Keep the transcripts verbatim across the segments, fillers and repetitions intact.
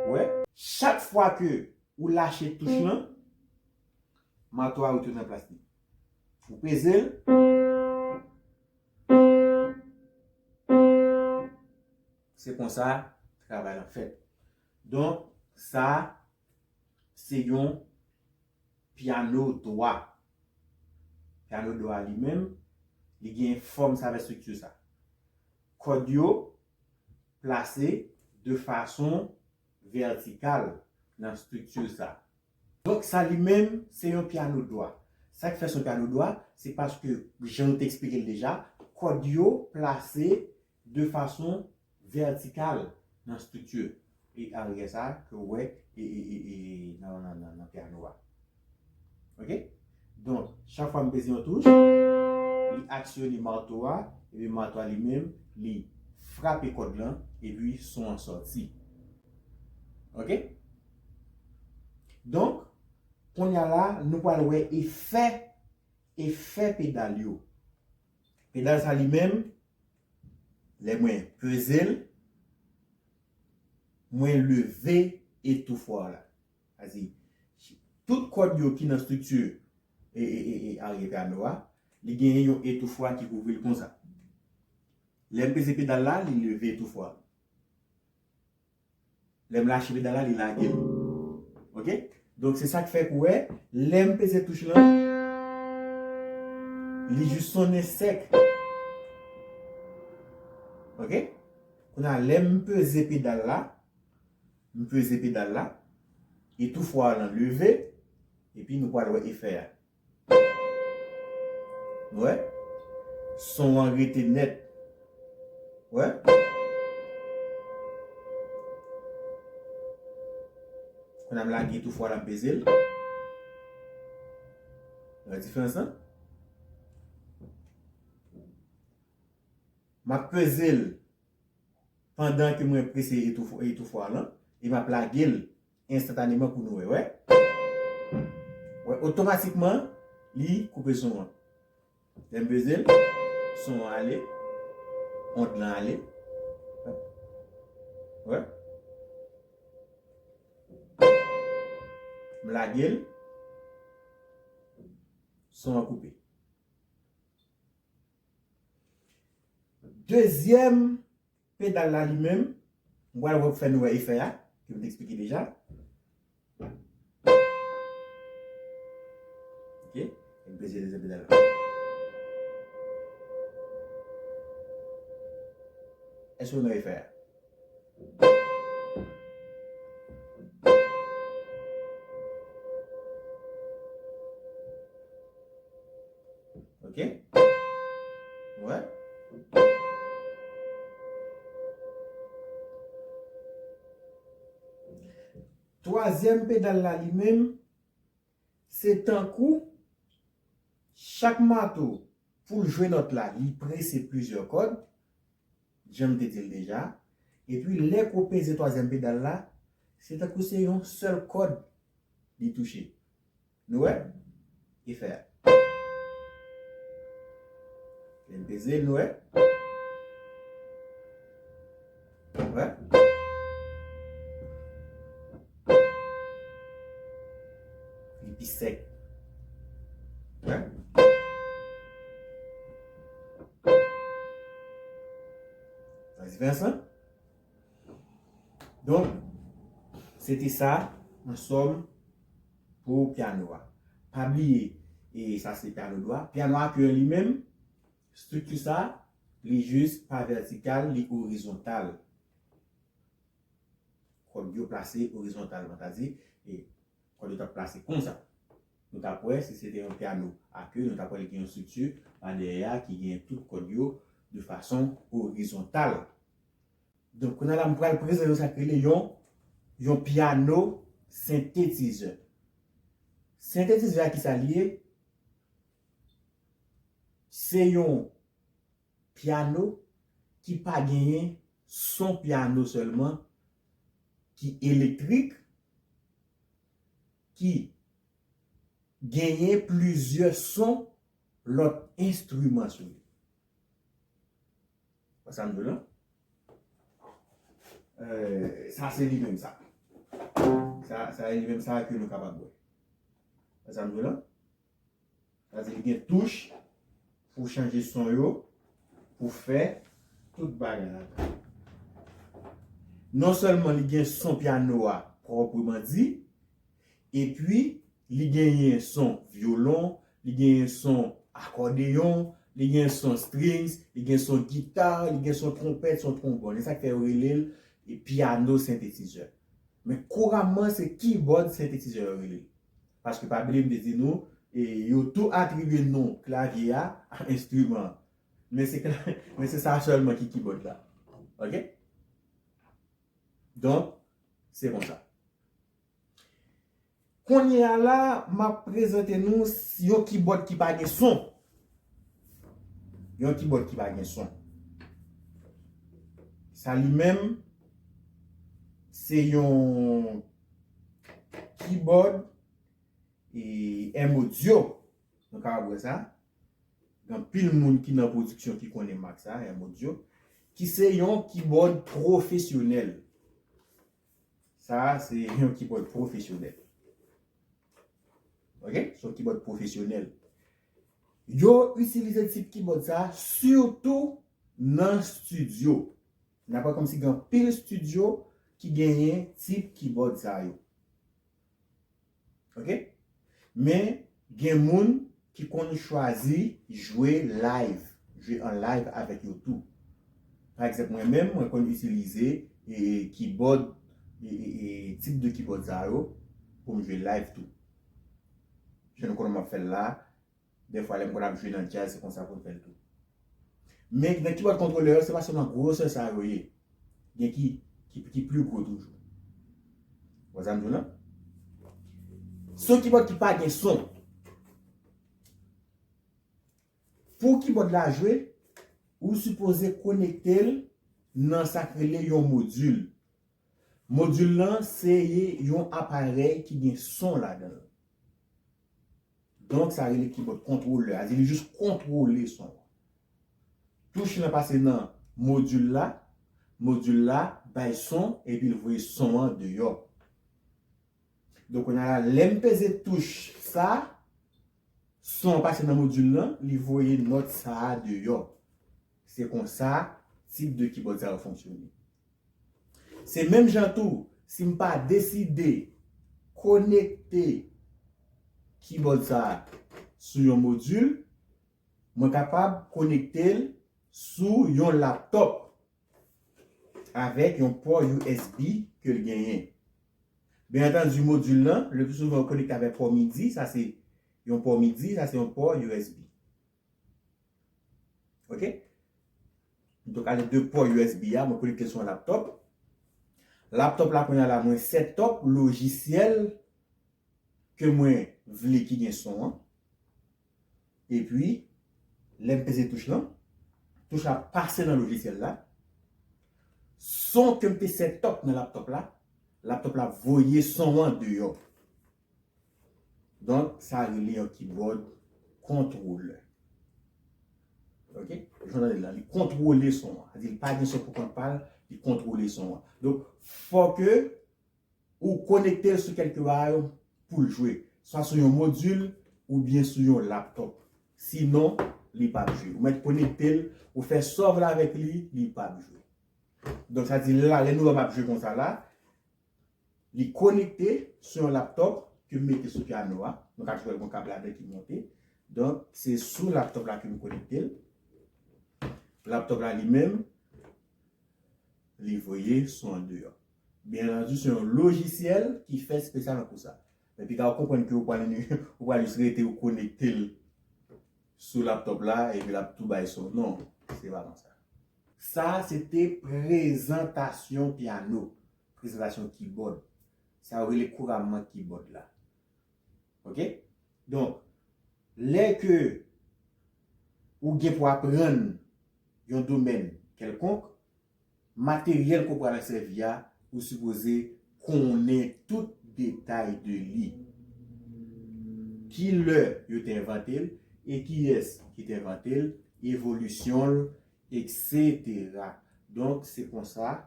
Ou wè, chak fwa ke ou lache touch lan, mato a retounen nan plas li. Ou peze l. Se konsa travay lan fèt. Donk, sa, se yon pyano dwa. Pyano dwa li menm, li gen fòm sa avèk estrikti sa. Kòd yo plase de fason vètikal nan estrikti sa. Donk, sa li menm, se yon pyano dwa. Sa k fè se yon pyano dwa, se paske, jan nou te eksplike l deja, kòd yo plase de fason vètikal nan estrikti e aryè sa ke w wè e, e, e, e, nan, nan, nan, nan pyano a. Oke? Donk, chak fwa m peze yon touch, li aksyone mato a, epi mato a li menm, li frape kòd lan, epi son an sòti. Oke? Donk, kounye a la, nou pral wè efè, efè pedal yo. Pedal sa li menm, lè mwen peze l, mwen leve etoufwa la. Sa di, tout kòd yo ki nan estrikti e, e, e, e aryè pyano a, li genyen yon etoufwa ki kouvri l konsa. Lè m peze pedal la, li leve etoufwa. Lè m lache pedal la, li lage l. Oke? Donk, se sa k fè ke w wè, lè m peze touch lan, li jis sonnen sèk. Oke? Kounye a, lè m peze pedal la, m peze pedal la, etoufwa lan leve, epi nou pral wè efè a. Wè? Son an rete nèt. Wè? Kounye a m lage etoufwa la, m peze l. Wè diferans lan? M ap peze l pandan ke mwen prese etouf-, etoufwa lan, e m ap lage l enstantaneman pou nou wè, wè. Wè, otomatikman, li koupe son an. Lè m peze l, son an ale, ond lan ale. Wè. M lage l, son an koupe. Dezyèm pedal la li menm, m pral wè pou fè nou wè efè a, ke m te eksplike deja. Oke, m peze dezyèm pedal la. Èske nou wè efè a? Oke? Wè. Twazyèm pedal la li menm, se tankou chak mato pou l jwe nòt la, li prese plizyè kòd, jan m te di l deja. Epi lè ke w peze twazyèm pedal la, se tankou se yon sèl kòd li touche. Nou wè? Efè a. Lè m peze l, nou wè? Wè? Li pi sèk. Wè? Sa diferans lan? Donk, se te sa, an sòm, pou pyano a. Pa bliye, e sa se pyano dwa. Pyano a ke li menm, estrikti sa, li jis pa vètikal, li orizontal. Kòd yo plase orizontalman, sa di, e kòd yo t ap plase konsa. Nou t ap wè, si se te yon pyano a ke, nou t ap wè li gen yon estrikti pa dèyè a ki gen tout kòd yo de fason orizontal. Donk, kounye a la, m pral prezante nou sa k rele yon, yon pyano sentetizè. Sentetizè a, ki sa l ye? Se yon pyano ki pa genyen son pyano sèlman, ki elektrik, ki genyen plizyè son lòt enstriman sou li. Wè sa m di w lan? Euh, sa se li menm sa. Sa, sa e li menm sa ke nou kapab wè. Wè sa m di w la? Sa di li gen touch pou chanje son yo, pou fè tout bagay la. Non sèlman li gen son pyano a pwòpman di, epi li genyen son vyolon, li genyen son akòdeyon, li gen son strings, li gen son gita, li gen son twonpèt, son twonbòn. E sa k fè yo rele l e pyano sentetizè. Men kouramman, se kibòd sentetizè yo rele l. Paske pa bliye m te di nou, e yo tou atribye non klavye a a enstriman an. Men se, men se sa sèlman ki kibòd la. Ok? Donk, se konsa. Kounye a la, m ap prezante nou yon kibòd ki pa gen son. Yon kibòd ki pa gen son. Sa li menm, se yon kibòd e M Audio. Nou kapab wè sa. Gen anpil moun ki nan pwodiksyon ki konnen mak sa, M Audio, ki se yon kibòd pwofesyonèl. Sa a se yon kibòd pwofesyonèl. Ok? Se yon kibòd pwofesyonèl. Yo itilize tip kibòd sa a sitou nan estidyo. N ap wè kòmsi gen anpil estidyo ki genyen tip kibòd sa yo. Ok? Men gen moun ki konn chwazi jwe live, jwe an live avèk yo tou. Pa egzanp, mwen menm, mwen konn itilize e, e, kibòd, e, e, e, tip de kibòd sa yo pou m jwe live tou. Jan nou konnen m ap fè l la, dèfwa lè m konn ap jwe nan djaz, se konsa pou m fè l tou. Men nan kibòd kontwolè yo, se pa sèlman gwosè sa yo ye. Gen ki, ki, ki pli gwo toujou. Wè sa m di w la? Se yon kibòd ki pa gen son. Pou kibòd la jwe, ou sipoze konekte l nan sa k rele yon modil. Modil lan se yon aparèy ki gen son ladan l. Donk, sa rele kibòd kontwolè. Sa di li jis kontwole son an. Touch lan pase nan modil la, modil la bay son epi l voye son an deyò. Donk, kounye a la, lè m peze touch sa, son an pase nan modil lan, li voye nòt sa a deyò. Se konsa tip de kibòd sa yo fonksyone. Se menm jan tou, si m pa deside konekte kibòd sa a sou yon modil, mwen kapab konekte l sou yon laptòp avèk yon pò U S B ke l genyen. Byen antandi, modil lan, le pli souvan, yo konekte avèk pò MIDI, sa se yon pò MIDI, sa se yon pò U S B. Ok? Donk, alèz de pò U S B a, mwen konekte l sou yon laptòp. Laptòp la, kounye a la, mwen set up lojisyèl ke mwen vle ki gen son an. Epi, lè m peze touch lan, touch la pase nan lojisyèl la. Son ke m te set up nan laptòp la, laptòp la voye son an deyò. Donk, sa rele yon kibòd kontwolè. Ok? Jan w tande la, li kontwole son an. Sa di li pa gen son pou kont pa l, li kontwole son an. Donk, fò ke ou konekte l sou kèlke bagay pou l jwe. Swa sou yon modil oubyen sou yon laptòp. Sinon, li p ap jwe. Ou mèt konekte l, ou fè sa w vle avèk li, li p ap jwe. Donk, sa di la, lè nou wè m ap jwe konsa la, li konekte sou yon laptòp ke m mete sou pyano a. Nou ka jwe yon kab ladan ki monte. Donk, se sou laptòp la ke m konekte l. Laptòp la li menm, li voye son an deyò. Byen antandi, se yon lojisyèl ki fèt espesyalman pou sa. Men piga ou konprann ke ou pral, ou pral jis rete ou konekte l sou laptòp la epi l ap tou bay son. Non, se pa konsa. Sa a se te prezantasyon pyano, prezantasyon kibòd. Sa yo rele kouramman kibòd la. Ok? Donk, lè ke ou gen pou aprann yon domèn kèlkonk, materyèl ke w pral sèvi a, ou sipoze konnen tout detay de li. Kilè yo te envante l, e kiyès ki te envante l, evolisyon l, etsetera. Donk, se konsa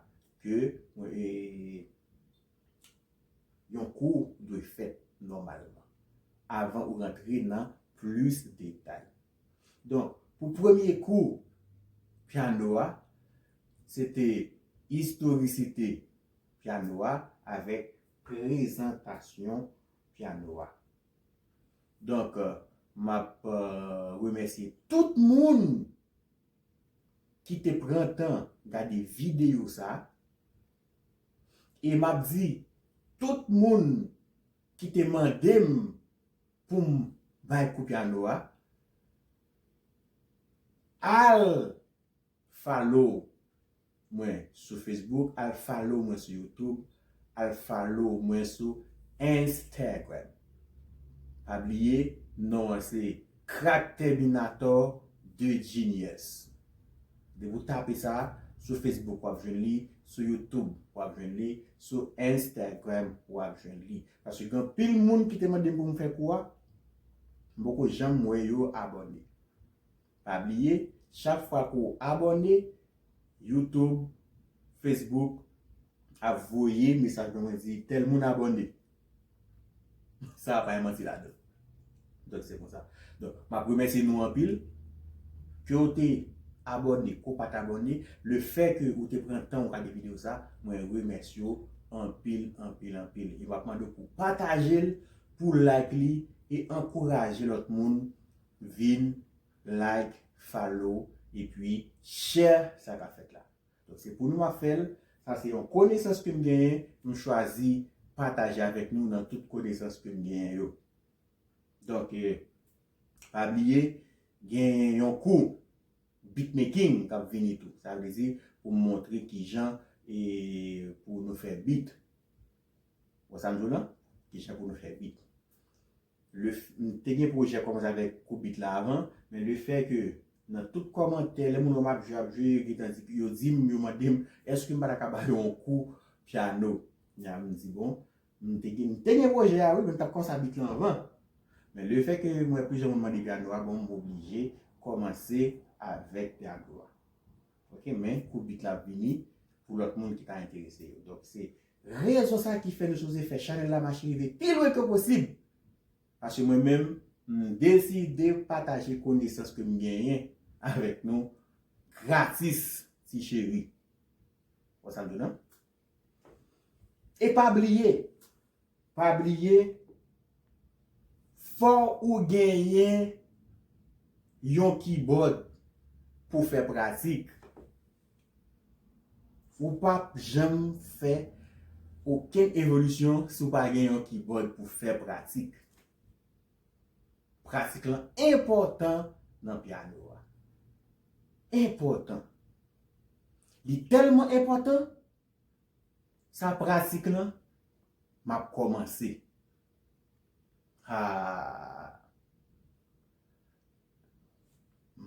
ke, e, yon kou dwe fèt nòmalman, avan ou rantre nan plis detay. Donk, pou premye kou pyano a, se te istorisite pyano a avèk prezantasyon pyano a. Donk, euh, m ap, euh, remèsye tout moun ki te pran tan gade videyo sa. E m ap di tout moun ki te mande m pou m bay kou pyano a, al follow mwen sou Facebook, al follow mwen sou YouTube, al follow mwen sou Instagram. Pa bliye, non an se Crack Terminator de Genius. Depi w tape sa, sou Facebook w ap jwenn li, sou YouTube w ap jwenn li, sou Instagram w ap jwenn li. Paske gen anpil moun ki te mande m pou m fè kou a, m poko janm wè yo abòne. Pa bliye, chak fwa ke w abòne, YouTube, Facebook ap voye mesaj ban mwen di tèl moun abòne. Sa pa gen manti ladan. Donk se konsa. Donk, m ap remèsye nou anpil. Ke w te abòne, ke w pa t abòne, le fè ke ou te pran tan ou gade videyo sa, mwen remèsye w anpil, anpil, anpil. E m ap mande w pou pataje l, pou like li, e ankouraje lòt moun vin like, follow, epi share sa k ap fèt la. Donk, se pou nou m ap fè l. Sa se yon konesans ke m genyen, m chwazi pataje avèk nou nan tout konesans ke m genyen yo. Donk, eh, pa bliye, gen yon kou beatmaking k ap vini tou. Sa vle di, pou m montre kijan e pou nou fè beat. Wè sa m di w lan? Kijan pou nou fè beat. Le f-, m te gen pwojè kòmanse avèk kou beat la avan, men le fè ke nan tout kòmantè, lè moun wè m ap jwe, ap jwe, yo gentan di, yo di m, yo mande m, èske m pa ta ka ba yo yon kou pyano? Ya, m di, bon, m te gen, m te gen pwojè a, wi, men m t ap kòmanse a beat lan avan. Men le fè ke m wè plizyè moun mande pyano a, bon, m oblije kòmanse avèk pyano a. Ok, men kou beat la ap vini pou lòt moun ki ta enterese yo. Donk, se rezon sa ki fè nou sipoze fè chanèl la mache rive pi lwen ke posib. Paske mwen menm, m deside pataje konesans ke m genyen avèk nou gratis, ti cheri. Wè sa m di w lan? E pa bliye, pa bliye, fò ou genyen yon kibòd pou fè pratik. Ou p ap janm fè okenn evolisyon si w pa gen yon kibòd pou fè pratik. Pratik lan enpòtan nan pyano a. Enpòtan. Li tèlman enpòtan, sa pratik lan, m ap kòmanse. Ah.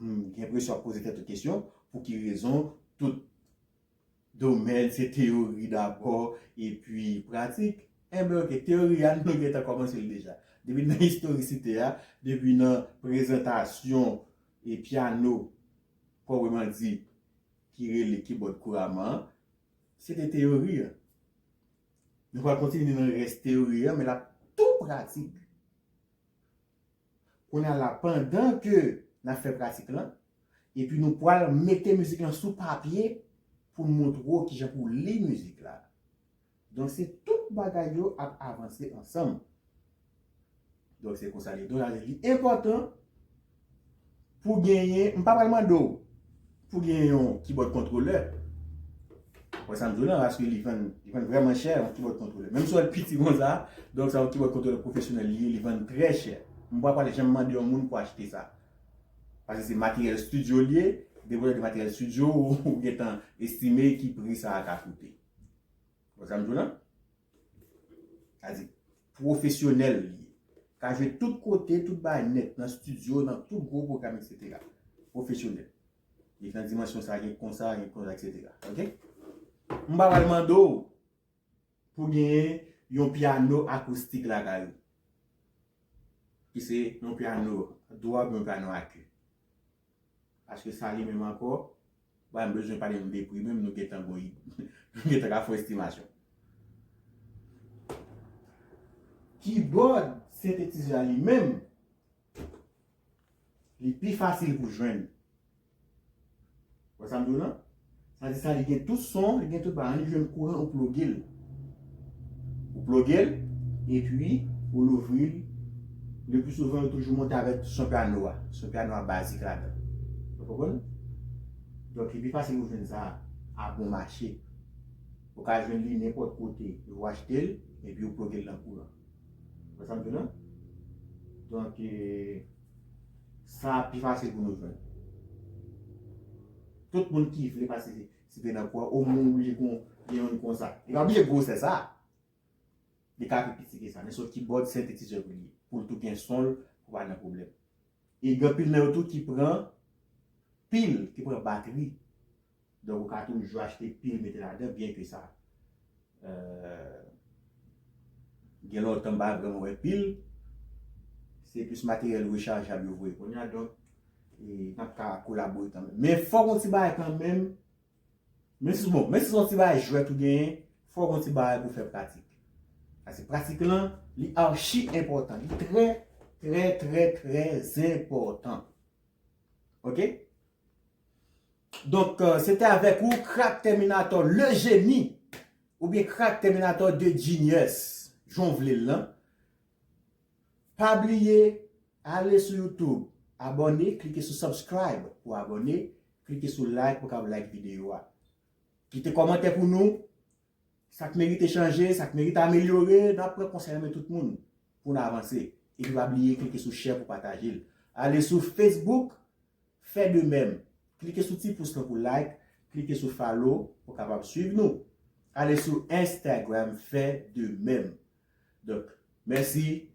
Hmm, gen enpresyon w ap poze tèt ou kesyon, pou ki rezon tout domèn se teyori dabò, epi pratik? Enben, ok, teyori a, nou gentan kòmanse l deja. Depi nan istorisite a, depi nan prezantasyon e pyano, pwòpman di, ki rele kibòd kouramman an, se te teyori a. Nou pral kontinye nan rès teyori a, men l ap tou pratik. Kounye a la, pandan ke n ap fè pratik lan, epi nou pral mete mizik lan sou papye pou n montre w kijan pou w li mizik la. Donk, se tout bagay yo ap avanse ansanm. Donk, se konsa li ye. Donk, li enpòtan pou genyen, m pa pral mande w pou genyen yon kibòd kontwolè. Wè sa m di w lan, paske li vann, li vann vrèman chè, yon kibòd kontwolè. Menm si w wè l piti konsa, donk sa yon kibòd kontwolè pwofesyonèl li ye, li vann trè chè. M pa pral janm mande yon moun pou achte sa. Paske se materyèl estidyo li ye, depi w de materyèl estidyo, ou, ou gentan estime ki pri sa a ka koute. Wè sa m di w lan? Sa di, pwofesyonèl li ye. Ka jwe tout kote, tout bagay nèt, nan estidyo, nan tout gwo pwogram, etsetera. Pwofesyonèl. Li nan dimansyon sa, gen konsa, gen konsa, etsetera. Ok? M pa pral mande w pou genyen yon pyano akoustik lakay ou. Ki se yon pyano dwa oubyen yon pyano a ke. Paske sa li menm ankò, pa m bezwen pale nou de pri menm, nou gentan gon, nou gentan ka fè estimasyon. Kibòd sentetizè a li menm, li pi fasil pou jwenn. Wè sa m di w lan? Sa di sa, li gen tout son, li gen tout bagay. Annik jwenn kouran, ou ploge l. Ou ploge l, epi ou louvri l. Le pli souvan, yo toujou monte avèk son pyano a. Son pyano a bazik ladan. Ou konprann? Donk, li pi fasil pou jwenn sa a bon mache. Ou ka jwenn li nenpòt kote. Ou achte l, epi ou ploge l nan kouran. Wè sa m di w lan? Donk, eh, sa pi fasil pou nou jwenn. Tout moun ki vle pase site nan kouran, omwen oblije gen youn konsa. Li pa oblije gwosè sa. Li ka pi piti ke sa. Men se yon kibòd sentetizè pou li ye. Pou l tou gen son l, pou pa nan pwoblèm. E gen anpil nan yo tou ki pran pil, ki pran batri. Donk, ou ka toujou achte pil mete ladan, byen ke sa, euh, gen lontan m pa vrèman wè pil. Se plis materyèl rechajab yo voye kounye a, donk, e, n ap ka kolabore kanmenm. Men fòk yon ti bagay kanmenm, menm si, bon, menm si se yon ti bagay jwèt ou genyen, fòk yon ti bagay pou fè pratik. Paske pratik lan, li achi enpòtan. Li trè, trè, trè, trè enpòtan. Oke? Donk, euh, se te avèk ou, Crack Terminator, le génie, oubyen Crack Terminator de Genius, jan w vle l lan. Pa bliye, ale sou YouTube, abòne, klike sou subscribe pou abòne, klike sou like pou w ka like videyo a. Kite kòmantè pou nou, sa k merite chanje, sa k merite amelyore, n ap pran konsèy nan men tout moun pou n avanse. Epi pa bliye klike sou share pou pataje l. Ale sou Facebook, fè de menm. Klike sou ti pous lan pou like, klike sou follow pou kapab swiv nou. Ale sou Instagram, fè de menm. Donk, mèsi,